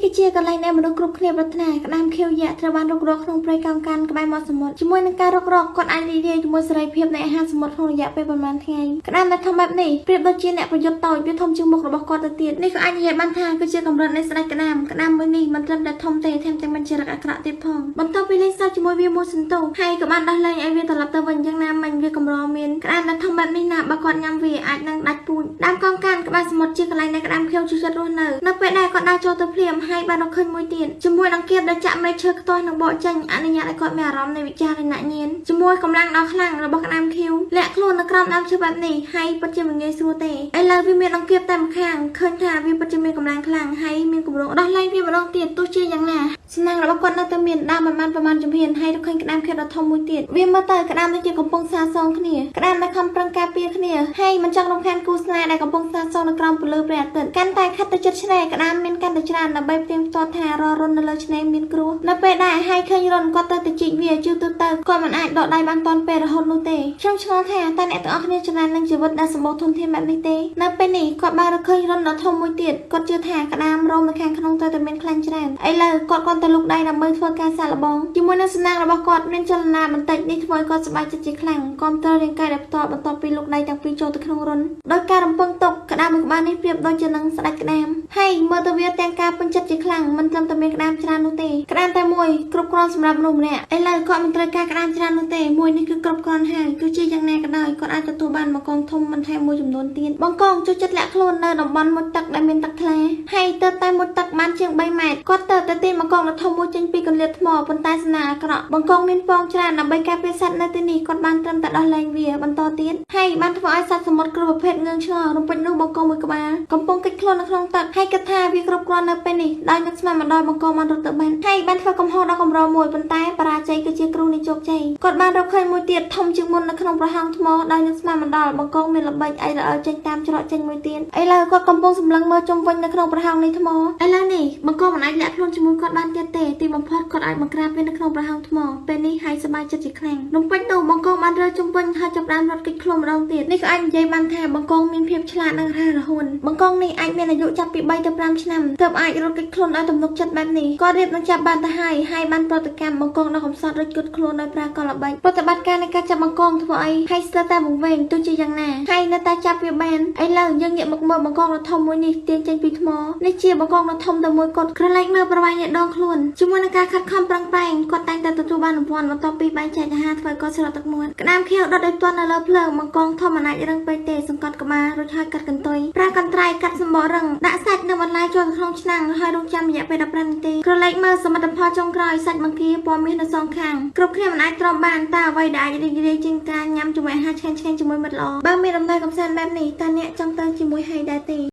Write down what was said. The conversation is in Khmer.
គឺជាកន្លែងដែលមនុស្សគ្រប់គ្នាប្រាថ្នាក្តាមខៀវយក្សត្រូវបានរុករកក្នុងព្រៃកោងកាងក្បែរមាត់សមុទ្រជាមួយនឹងការរុករកគាត់អាចរីករាយជាមួយសេរីភាពនៃអាហារសមុទ្រក្នុងរយៈពេលប៉ុន្មានថ្ងៃក្តាមដែលធំបែបនេះប្រៀបដូចជាអ្នកប្រយុទ្ធតូចវាធំជាងមុខរបស់គាត់ទៅទៀតនេះក៏អាចនិយាយបានថាគឺជាកម្រិតនៃស្ដេចក្តាមក្តាមមួយនេះមិនត្រឹមតែធំទេថែមទាំងមានចរិតអាក្រក់ទៀតផងបន្ទាប់ពីលេងសើចជាមួយវាមួយសន្ទុះហើយក៏បានដោះលែងឲ្យវាត្រឡប់ទៅវិញយ៉ាងណាមិញវាកម្រមានក្តាមដែលធំបែបនេះណាបើគាត់ញ៉ាំវាអាចនឹងដាច់ពូជដើមកោងកាងក្បែរសមុទ្រជាកន្លែងដែលក្តាមខៀវចូលចិត្តរស់នៅនៅពេលដែលគាត់ដើរចូលទៅភ្លាមហើយបានរកឃើញមួយទៀតជាមួយនឹងគៀបដែលចាក់មែកឈើខ្ទាស់និងបកចេញអនុញ្ញាតឲ្យគាត់មានអារម្មណ៍នៃវិចារណញ្ញាណជាមួយកម្លាំងដ៏ខ្លាំងរបស់ក្តាមខៀវលាក់ខ្លួននៅក្រោមដើមឈើបែបនេះហើយពិតជាមិនងាយស្រួលទេឥឡូវវាមានអង្គៀបតែម្ខាងឃើញថាវាពិតជាមានកម្លាំងខ្លាំងហើយមានគម្រោងដោះលែងវាម្ដងទៀតទោះជាយ៉ាងណាសំណាងរបស់គាត់នៅតែមានដើមមិនបានប្រមាណជំហានហើយរកឃើញក្តាមខៀវដ៏ធំមួយទៀតវាមើលទៅក្តាមនេះជាកំពុងសាសងគ្នាក្តាមដែលខំប្រឹងការពារគ្នាហើយមិនចង់រំខានគូស្នេហ៍ដែលកំពុងសាសងនៅក្រោមពន្លឺព្រះអាទិត្យកាន់តែខិតទៅជិតឆ្នេរក្តាមមានកាន់តែច្រើនដើម្បីផ្ទៀងផ្ទាត់ថារាល់រន្ធនៅលើឆ្នេរមានគ្រោះនៅពេលដែលហើយឃើញរន្ធគាត់ទៅទៅជីកវាជឿទូទៅគាត់មិនអាចដកដៃបានទាន់ពេលរហូតនោះទេខ្ញុំឆ្ងល់ថាតើអ្នកទាំងអស់គ្នាចំណាននឹងជីវិតដែលសម្បូរធនធានបែបនេះទេនៅពេលនេះគាត់បានរកឃើញរន្ធដ៏ធំមួយទៀតគាត់ជឿថាក្តាមរោមនៅខាងក្នុងត្រូវតែមានខ្លាញ់ច្រើនឥឡូវគាត់គ្រាន់តែលូកដៃដើម្បីធ្វើការសាកល្បងជាមួយនឹងសំណាងរបស់គាត់មានចលនាបន្តិចនេះធ្វើឲ្យគាត់សប្បាយចិត្តជាខ្លាំងគាំទ្ររាងកាយដែលផ្ទាល់បន្ទាប់ពីលូកដៃទាំងពីរចូលទៅក្នុងរន្ធដោយការរំពឹងទុកក្តាមមួយក្បាលនេះប្រៀបដូចជានឹងស្ដេចក្តាមហើយមើលទៅវាទាំងការពេញចិត្តជាខ្លាំងមិនត្រឹមតែមានក្តាមច្រើននោះទេក្តាមតែមួយគ្រប់គ្រាន់សម្រាប់មនុស្សម្នាក់ឥឡូវគាត់មិនត្រូវការក្តាមច្រើននោះទេមួយនេះគឺគ្រប់គ្រាន់ហើយទោះជាយ៉ាងណាក៏ដោយគាត់អាចទទួលបានបង្កងធំបន្ថែមមួយចំនួនទៀតបង្កងចូលចិត្តលាក់ខ្លួននៅតំបន់មុជទឹកដែលមានទឹកថ្លាហើយទៅតែមុជទឹកបានជាង3ម៉ែត្រគាត់ទៅតែទាញបង្កងដ៏ធំមួយចេញពីកន្លៀតថ្មប៉ុន្តែសំណាងអាក្រក់បង្កងមានពងច្រើនដើម្បីការពារសត្វនៅទីនេះគាត់បានត្រឹមតែដោះលែងវាបន្តទៀតហើយបានធ្វើឲ្យសត្វសមុទ្រគ្រប់ប្រភេទងឿងឆ្ងល់រំពេចនោះបង្កងមួយក្បាលកំពុងគេចខ្លួននៅក្នុងទឹកហើយគិតថាវាគ្រប់គ្រាន់នៅពេលនេះដោយនឹកស្មានមកដល់បង្កងបានរត់ទៅបានហើយបានធ្វើកំហុសដ៏កម្រមួយប៉ុន្តែបរាជ័យគឺជាគ្រូនៃជោគជ័យគាត់បានរកឃើញមួយទៀតធំជាងមុននៅក្នុងប្រហោងថ្មដោយនឹកស្មានមកដល់បង្កងមានល្បិចអាចរអិលចេញតាមច្រកចេញមួយទៀតឥឡូវគាត់កំពុងសម្លឹងមើលជុំវិញនៅក្នុងប្រហោងនៃថ្មឥឡូវនេះបង្កងមិនអាចលាក់ខ្លួនជាមួយគាត់បានទៀតទេទីបំផុតគាត់អាចបង្ក្រាបវានៅក្នុងប្រហោងថ្មពេលនេះហើយសប្បាយចិត្តជាខ្លាំងរំពេចនោះបង្កងបានរើជុំវិញហើយចាប់ផ្ដើមរត់គេចខ្លួនម្ដងទៀតនេះក៏អាចនិយាយបានថាបង្កងមានភាពឆ្លាតនិងរហ័សរហួនបង្កងនេះអាចមានអាយុចាប់ពី3ទៅ5ឆ្នាំទើបអាចរត់គេចខ្លួនដោយទំនុកចិត្តបែបនេះគាត់រៀបនឹងចាប់បានទៅហើយហើយបានប្រតិកម្មបង្កងដ៏កំសត់រួចគត់ខ្លួនដោយប្រើកលល្បិចប្រតិបត្តិការនៃការចាប់បង្កងធ្វើអីហើយស្ទើរតែវង្វេងទោះជាយ៉ាងណាហើយនៅតែចាប់វាបានឥឡូវយើងងាកមកមើលបង្កងដ៏ធំមួយនេះទាញចេញពីថ្មនេះជាបង្កងដ៏ធំតែមួយគត់ក្រឡេកមើលប្រវែងនៃដងខ្លួនជាមួយនឹងការខិតខំប្រឹងប្រែងគាត់តែងតែទទួលបានរង្វាន់បន្ទាប់ពីបែងចែកអាហារធ្វើឲ្យគាត់ស្រក់ទឹកមាត់ក្តាមខៀវដុតដោយផ្ទាល់នៅលើភ្លើងបង្កងធំមិនអាចរឹងពេកទេសង្កត់ក្បាលរួចហើយកាត់កន្ទុយប្រើកន្ត្រៃកាត់សម្បករឹងដាក់សាច់និងបន្លែចូលទៅក្នុងឆ្នាំងហើយរងចាំរយៈពេល15នាទីក្រឡេកមើលសមិទ្ធផលចុងក្រោយសាច់បង្គាពណ៌មាសនៅសងខាងគ្រប់គ្នាមិនអាចទ្រាំបានតើអ្វីដែលអាចរីករាយជាងការញ៉ាំជាមួយអាហារឆ្ងាញ់ៗជាមួយមិត្តល្អបើមានដំណើរកម្សាន្តបែបនេះតើអ្នកចង់ទៅជាមួយហើយដែរទេ។